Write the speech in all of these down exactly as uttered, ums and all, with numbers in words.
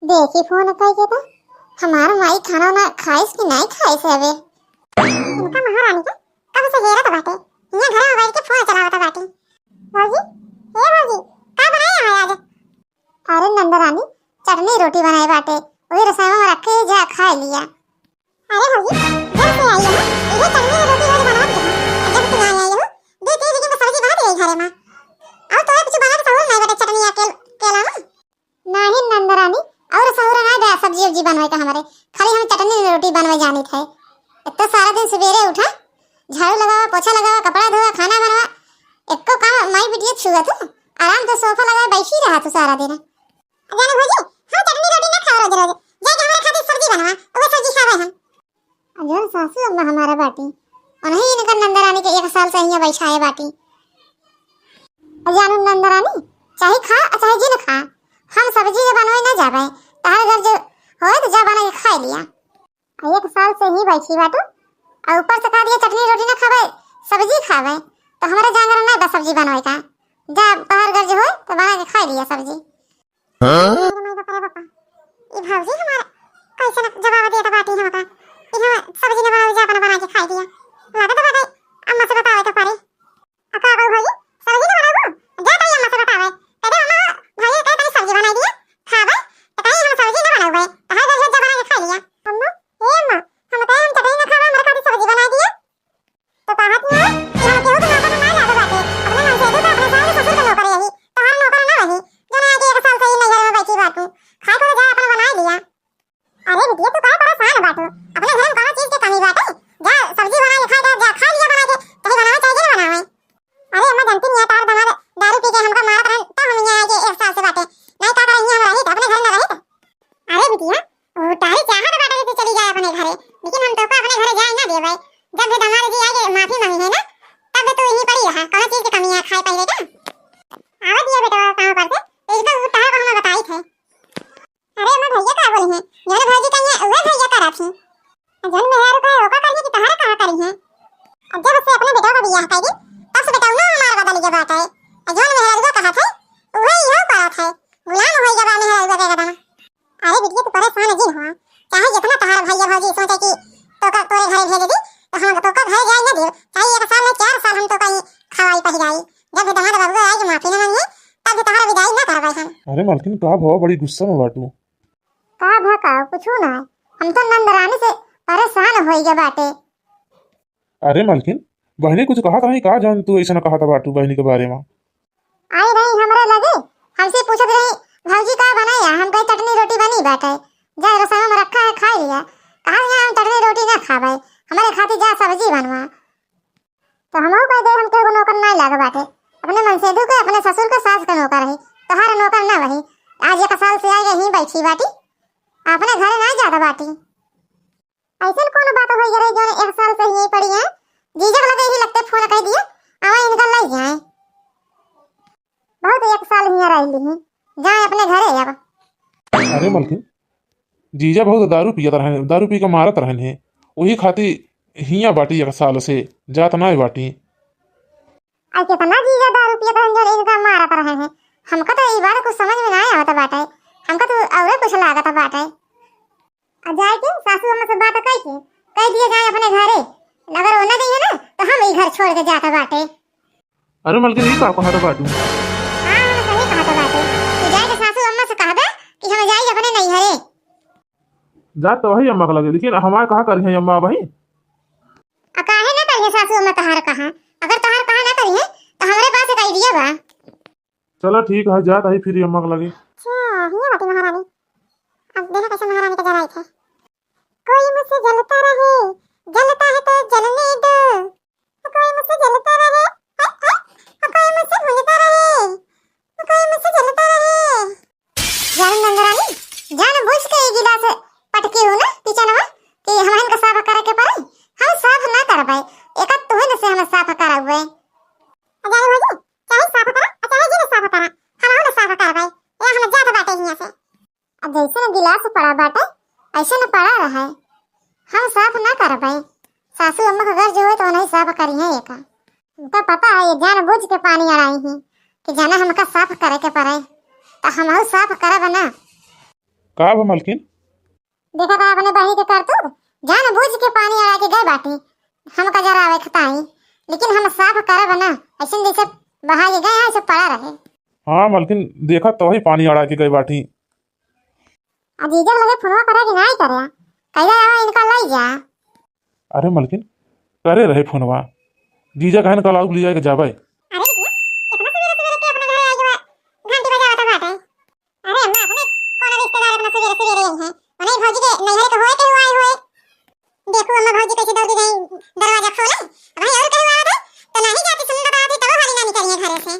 देखी फोन कइके तो, हमार माई खाना ना खाइस कि नाहीं खाइस हवे। इनका महारानी के कब से हेरत बाटे, हियां घर में बैठ के फोन चलावत बाटी। भौजी, ए भौजी, का बनाए है आज? अरे नंदरानी, चटनी रोटी बनाए बाटे, वही रसोई में रखे है, जा खाए लिया। अरे भौजी, जब से आई है ना, इहे चटनी रोटी रोज बनावत रही। जब से आई आई हो, दो तीन दिन में सब्जी बनत रही घरे में। और तोरे कुछ बनावे के सहूर नहीं बेटा, चटनी अकेल-, अकेला में। नाहीं नंदरानी, और सहूर ना बा सब्जी उब्जी बनवे का हमरे, खाली हम चटनी रोटी बनवे जानित है। इतना सारा दिन सवेरे उठा, झाड़ू लगावा, पोछा लगावा, कपड़ा धोवा, खाना बनवा, एको काम माई बिटिया छुआ तू, आराम से सोफा लगा बैठी रहा तू सारा दिन। जाने भौजी, हम चटनी रोटी ना खाओ रोज रोज, जाके हमारे खातिर सब्जी बनवा, वो सब्जी खावे हम। आ जौन सासू अम्मा हमारा बाटी, उन्हीं इनकर नंदरानी के एक साल से हियां बैठाए बाटी। आ जानू नंदरानी, चाहे खा आ चाहे जिन खा, हम सब्जी के बनवे ना जाबे। तहार घर जो होए तो जा बना के खाए लिया। आ एक साल से ही बैठी बाटू, आ ऊपर से कह दिया चटनी रोटी ना खाबे, सब्जी खाबे, तो हमारे जांगर ना बा सब्जी बनवे का। जा तहार घर जो होए तो बना के खाए लिया सब्जी। हाँ? अरे माई बाप रे बापा, ई भौजी हमार कैसन जवाब देत बाटी हमका कि हम सब्जी न बनावे जा, अपना बना के खाई दिया। लागत बाटे अम्मा से बतावे के पड़ी। आ का गो भौजी, सब्जी न बनाबू? जा तनी अम्मा से बतावे। कह दे अम्मा, भौजी कहे तनी सब्जी बनाई दिया, खाबे। तो कहीं हम सब्जी न बनाबे, तहार घर जा बना के खाई लिया। अम्मा, ए अम्मा, हम कहे हम चटनी न खाबे, हमारे खातिर सब्जी बनाई दिया। तो कहत हियाँ कि हम केहू के नौकर ना लागे बाटे, अपने मन से दे तो अपने सास ससुर के नौकर रही, तोहार नौकर ना रही, जौन आके एक साल से ई नैहर में बैठी बाटू, खाए को जा अपन बनाए लिया। अरे बिटिया, तू काहे परेशान बाटू? अपने घर में कौनो चीज के कमी बाटे? जा सब्जी बना के खाए के, जा खा लिया बना के, चाहे बनावे चाहे जिन बनावे। अरे अम्मा जानती नहीं है, तार दामाद दारू पी के हमका मारत रहन, तब हम यहाँ आके एक साल से बाटे, नहीं का करे हियाँ हम रही, अपने घर में रही। अरे बिटिया, वो तारी चाहत बाटे कि तू चली जाए अपने घरे, लेकिन हम तोका अपने घरे जाए ना देबै। जब भी दामाद जी आके माफी मांगी है ना, तब भी तू यहीं पड़ी रहा। कौन चीज की कमी है खाए पहले का? आवे दिया बेटा काम पर से, तो इसका वो तहार को हमें बताई थे। अरे अम्मा भैया का बोली है, जौन भौजी कही है, वह भैया करा थी। जौन मेहरारू कहे, ओका करिए कि तहारा कहा करी है। अब जब से अपने बेटा का बियाह करी, तब से बेटा ना हमार बदल गया बात है। जौन मेहरारू कहा थे, वह यह करा थे। गुलाम हो गया बा मेहरारू का एकदम। अरे बिटिया, तू परेशान जिन हुआ, चाहे जितना तहार भैया भौजी सोचे कि तोका तोरे घरे भेज दी, तो हम तोका घरे जाए न देब, चाहे एक साल नहीं चार साल हम तोका ही खवाई पहिराई। जब भी दामाद बबुआ आए के माफी न मांगे, तब भी तहार विदाई न करबे हम। अरे मालकिन, का भवा बड़ी गुस्सा में बाटू? का भा का, कुछ ना, हम तो नंदरानी से परेशान होई गए बाटे। अरे मालकिन, बहिनी कुछ कहत रही का, जौन तू ऐसा कहत बाटू बहिनी के बारे में? आई रही हमरे लगे, हमसे पूछत रही, "भौजी का बनाया?" हम कहे, "चटनी रोटी बनी बाटे, जा रसोई में रखा है, खाई लिया।" कहा, "यहाँ हम चटनी रोटी ना खाबे, हमारे खातिर जा सब्जी बनवा।" तो हमहू कह दे, "हम केहू नौकर ना लागे बाटे, अपने मनसेधु के, अपने ससुर के, सास के नौकर रही, तोहार नौकर ना वही। आज एक साल से आए यहीं बैठी बाटी, अपने घरे ना जात बाटी।" ऐसन कौन बात होई गए रही जौन एक साल से यहीं पड़ी है? जीजा के लगे यही लगते फोन कह दिए, आवा इनका ले जाए। बहुत एक साल हियां रह ली, जाए अपने घरे अब। अरे मलकिन, जीजा बहुत दारू पियत रहन, दारू पी के मारत रहन है, वही खातिर हियां बाटी एक साल से, जात ना बाटी। आ कितना जीजा दारू पियत रहन जौन इनका मारत रहे हैं? हमका तो ई बात कुछ समझ में ना आवत बाटे, हमका तो औरे कुछ लागत बाटे। आ जाए के सासू अम्मा से बात कह के कह दिया जाए अपने घरे, अगर वो ना गई है ना तो हम ई घर छोड़ के जाता बाटे। अरे मलकिन, ई का कहत बाटू? हाँ, हम सही कहत बाटे। तू जाए के सासू अम्मा से कहबे कि हम जाई अपने नैहरे। जा तो वही अम्मा के लगे, लेकिन हमारे कहा करी है अम्मा वही? आ काहे ना करिए सासू अम्मा तहार कहा? अगर तहार कहा ना करिए तो हमरे पास एक आइडिया बा। चला ठीक है, जात है फिर अम्मा के लगे। अच्छा, हिया बाटी महारानी। अब देखा कैसे महारानी के जराई थे। कोई मुझसे जलता रहे, जलता है तो जलने दो। कोई मुझसे जलता रहे, हाय, हाय, कोई मुझसे भूलता रहे, कोई मुझसे जलता रहे। जान नंदरानी, जान बूझ के ई गिलास पटकी हो ना किचनवा कि हमहन के साफ करे के पड़े। हम साफ ना करबे, एक तुहन से हम साफ करबे। जाने भौजी, चाहे साफ करा, आ चाहे जिन साफ करा, हम ना साफ करबे। या हम जात बाटे हियां से। अब जैसे न गिलास पड़ा बाटे, ऐसे न पड़ा रहे। हम साफ ना करबे। सासू अम्मा के घर जो होए तो नहीं साफ करी है एका। हमका पता है ये जानबूझ के पानी अड़ाई है कि जाना हमका साफ करे के पड़े, तो हमहू साफ करब ना। का भा मलकिन? देखा था अपने बहिनी के करतूत, जान बूझ के पानी अड़ा के गए बाटी, हमका जरावे खताई, लेकिन हम साफ करब ना, ऐसे जैसे बहा के गए हैं, ऐसे पड़ा रहे। हाँ मलकिन, देखा तो वही पानी अड़ा के गए बाटी। आ जीजा लगे फोनवा करे कि नाई करे, कैला आवा इनका लई जा। अरे मलकिन, करे रहे फोनवा, जीजा कहन कल आउब लिया के जाबे। अरे बिटिया, इतना सवेरे सवेरे के अपने घरे आई हुआ, घंटी बजावत बाटे। अरे अम्मा, अपने कौन रिश्तेदार इतना सवेरे सवेरे आई है? उन्हें भौजी के नैहरे के होए के हुआ आई हुए। देखो अम्मा, भौजी कैसे दौड़ के गई दरवाजा खोले। अब भाई और कहीं आवा था, तो नहीं जाती सुन बता दी, तब वाली नानी करिए घरे से।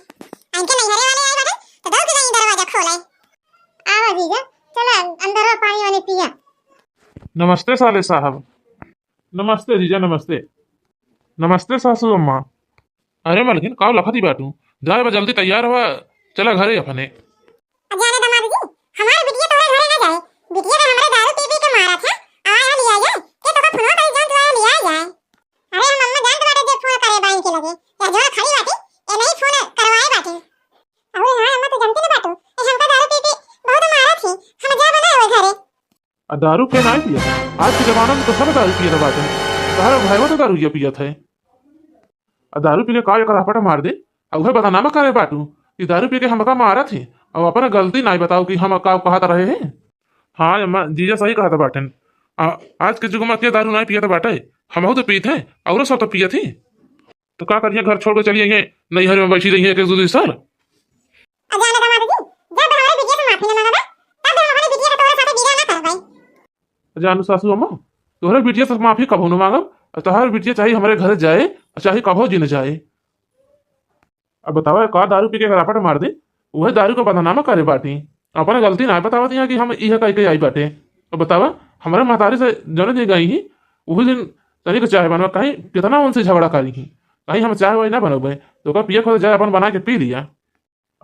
इनके नैहरे वाले आए बाटे, तो दौड़ के गई दरवाजा खोले। आवा जीजा, चला अंदर पानी वानी पिया। नमस्ते साले साहब। नमस्ते जीजा, नमस्ते। नमस्ते सासू अम्मा। अरे मलकिन, काव लखती बाटू? जाए बा, जल्दी तैयार हुआ, चला घरे अपने। अब जाने दमाद जी, हमारे बिटिया तोहरे घरे ना जाए, बिटिया तो हमारे दारू पी पी के मारा था, आवा यहाँ लिया जाए, के तोका फोन करी जान तू आवा लिया जाए। अरे हम अम्मा जानत बाटे जे फोन करे बा इनके लगे, या जो खड़ी बाटी, ए नहीं फोन करवाए बाटी। अरे हाँ अम्मा, तो जानते ना बाटू, ए हमका दारू पी पी बहुत मारा थी, हम जा बना हुए घरे। आ दारू के नाई पिया, आज के जमाना में तो सब दारू पियत बाटे। तोहरा भाईवा तो दारू पियत है। आ दारू पी के का एक रापट मार दे, आ उहे बदनामा करे बाटू कि दारू पी के हमका मारत है, अब अपन गलती नाई बताओ कि हम का कहत रहे हैं। हाँ अम्मा, जीजा सही कहत बाटेन। आ, आज के जुग में के दारू नाई पियत बाटे, हमहू तो पीत है, औरो सब तो पियत ही। तो का करिए, घर छोड़ के चली आइए, नैहर में बैठी रही है एक दो, दो साल। अजान दमाद जी, जब हमारे बिटिया से माफी न मांगबा, तब हम अपने बिटिया के तोरे साथे बियाह ना करबै। जानू सासू अम्मा, तोहरे बिटिया से माफी कबो न मांगब, और तोहर बिटिया चाहे हमारे घर जाए और चाहे कबो जिन जाए। अब बतावा, का दारू पी के रापट मार दे, उहे दारू के बदनामा करे बाटी। अपने गलती ना बतावत यहाँ कि हम इहे कह के आई बाटे। अब बतावा, हमारे महतारी से जौने दिन गई ही, उही दिन तनिक चाय बनवा, कहीं कितना उनसे झगड़ा करी ही, कहीं हम चाय वाय ना बनौबे, तो ओकर पिए खोले जाए अपन बना के पी लिया।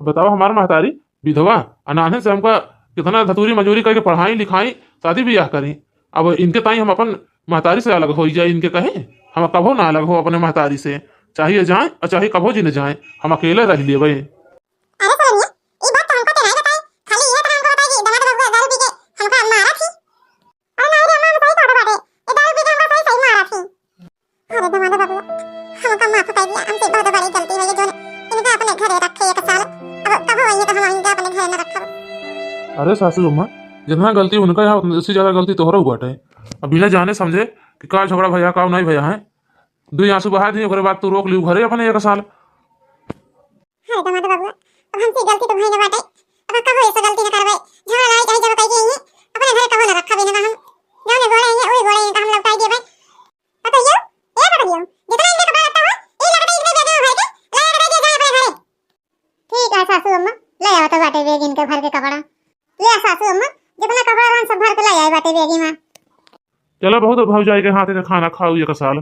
अब बतावा, हमार महतारी विधवा, आ नान्हे से हमका कितना धतूरी मजूरी करके पढ़ाई लिखाई, शादी ब्याह करी। अब इनके ताई हम अपन महतारी से अलग होई जाए, इनके कहे हम कभो ना अलग हो अपने महतारी से, चाहे जाए और चाहे कभो जिन जाए, हम अकेले रह लेबे। अरे सोनिया, ई बात तो हमको ते नहीं बताई, खाली यह तो हमको बताई कि दामाद बबुआ दारू पी के हमका मारा थी। अरे नहीं रे अम्मा, हम सही कहत बाटे, ये दारू पी के हमका सही सही मारा थी। अरे दामाद बबुआ, हमका माफ कर दिया, हमसे बहुत बड़ी गलती हो गई, जो इनका अपने घरे रखे एक साल, अब कब वही तो हम इनका अपने घरे न रखब। अरे सासू अम्मा, जितना गलती उनका यहाँ, उतनी, उससे ज्यादा गलती तोहरा बाटे। अब बिना जाने समझे कि का झगड़ा भया, का नहीं भया है, दुई आंसू बहा दी, ओकरे बाद तू रोक ली घरे अपने एक साल। अरे दामाद बबुआ, अब हमसे गलती तो भई न बाटे, अब कबो ऐसा गलती न करबे। झगड़ा लड़ाई चाहे जब कइके अइहे, अपने घरे कबो न रखबे न हम। जौने गोड़े अइहे, वही गोड़े इनका हम लौटाई देबे। पतोहियो, ए पतोहियो, जितना इनके कपड़ा लत्ता हो, ई लगता इनके दे दे भर के, ले आके दे दे जाए अपने घरे। ठीक है सासू अम्मा, ले आवत बाटे बैग इनके भर के कपड़ा। ले आ सासू अम्मा, जितना कपड़ा रहन सब भर के ले आए बाटे बैगी में। चला बहुत भौजाई के हाथे के खाना खाऊ एक साल।